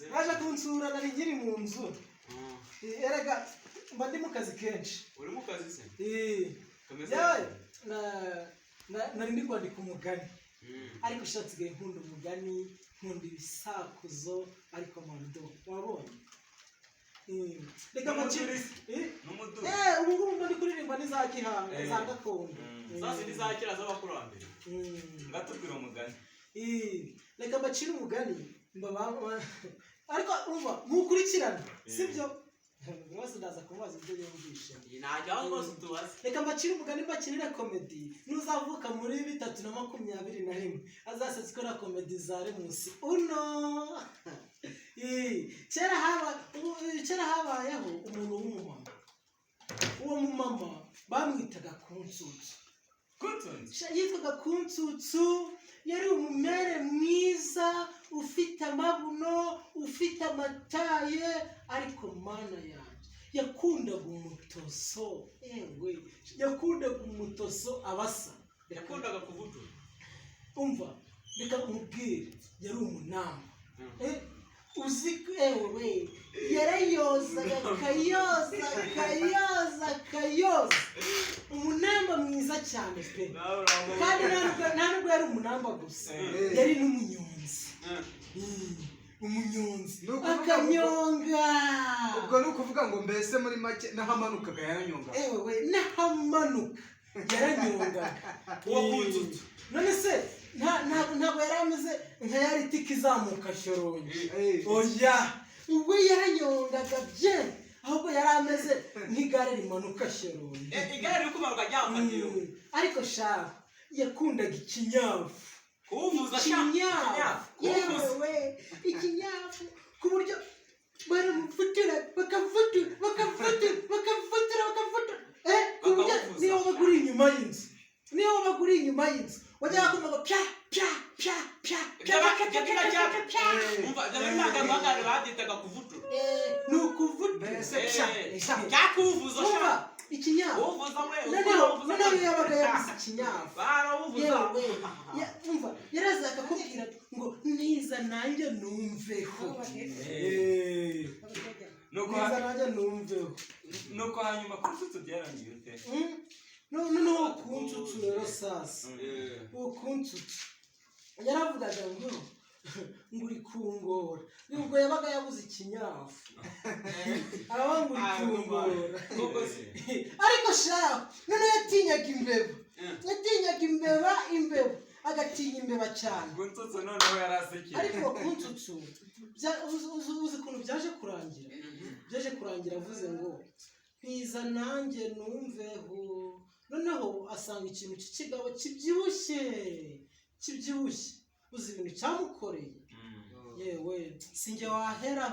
Mwaje kunsura nari nkiri mu nzu. Erega mba ndi mu kazi kenshi. Uri mu kazi se? Eh. Kameze? Yewe, nari ndi kwandika umugani, ariko ushatse nsigaye nkunda umugani, nkunda ibisakuzo, ariko mando wabonye. Reka N'umuduri. mbacire. N'umuduri. Ubu ngubu mba ndi kuririmba n'iza gihanga, za gakondo. Za zindi za kera z'abakurambere. Ngatubwira umugani. Reka mbacire umugani ariko umva mukurikirane, sibyo? Buri wese ndaza kumubaza ibyo yumvishe. Ntacyo, aho rwose tubaze. Reka mbacire umugani, mbakinire comedy. Nuzavuka muri 2021 azasetse ikora comedy za Remusi uno. Kera habayeho umuntu w'umumama. Uwo mumama bamwitaga Kunsutsu. Kunsunzu. Yitwaga Kunsutsu. Yari umumere mwiza, ufite amabuno, ufite amataye, ariko Mana yanjye, yakundaga umutoso. Yewe, yakundaga umutoso abasa. Yakundaga kuvutura. Umva, reka nkubwire, yari umunamba. Uzi ko ewe yarayozaga, akayoza, akayoza, akayoza, umunamba mwiza cyane pe. Kandi nta nubwo yari umunamba gusa, yari n'umunyonzi. Umunyonzi. Ni ukuvuga ngo- Akanyonga. Ubwo ni ukuvuga ngo mbese muri make n'ahamanukaga yaranyonga. Ewe we, n'ahamanuka yaranyongaga. Uwo Kunsutsu. None se ntabwo yari ameze nka ya ritiko izamuka Shyorongi? Oya, we yaranyongaga bye, ahubwo yari ameze nk'igare rimanuka Shyorongi. Igare riri kumanuka ryamfatiye. Ariko sha, yakundaga ikinyafu. Kuwuvuza sha. Ikinyafu. Kuwuvuza. Yewe, ikinyafu, ku buryo baramufotora, bakafotora, bakafotora, bakafotora, bakafotora, ku buryo Bakawuvuza. niyo wabaga uri inyuma y'inzu, niyo wabaga uri inyuma y'inzu, wajyaga kumva ngo pya pya pya pya pya pya pya pya pya pya pya. Umva, ibyo ntabwo babyitaga kuvutura. Ni ukuvutura. Mbese pya pya. Cyakuwuvuza sha. Umva, ikinyafu. Kuwuvuza we. Noneho iyo yabaga yabuze ikinyafu, Barawuvuza. yewe, umva, yaraza akakubwira ngo niza nanjye numveho. Nuko Niza nanjye numveho. Nuko hanyuma Kunsutsu byarangiye ute? Noneho Kunsutsu rero sasa, uwo Kunsutsu yaravugaga ngo uri kungora. Ubwo yabaga yabuze ikinyafu, aravuga ngo uri kungora. Koko se. Ariko shaho noneho yatinyaga imbeba, yatinyaga imbeba, imbeba, agatinya imbeba cyane. Kunsutsu noneho yarasekeye. Ariko Kunsutsu uzi ukuntu byaje kurangira? Byaje kurangira avuze ngo mpiza nanjye numveho. Noneho asanga ikintu cy'ikigabo kibyibushye, kibyibushye. Uzi ibintu cyamukoreye? Yewe, sinjye wahera.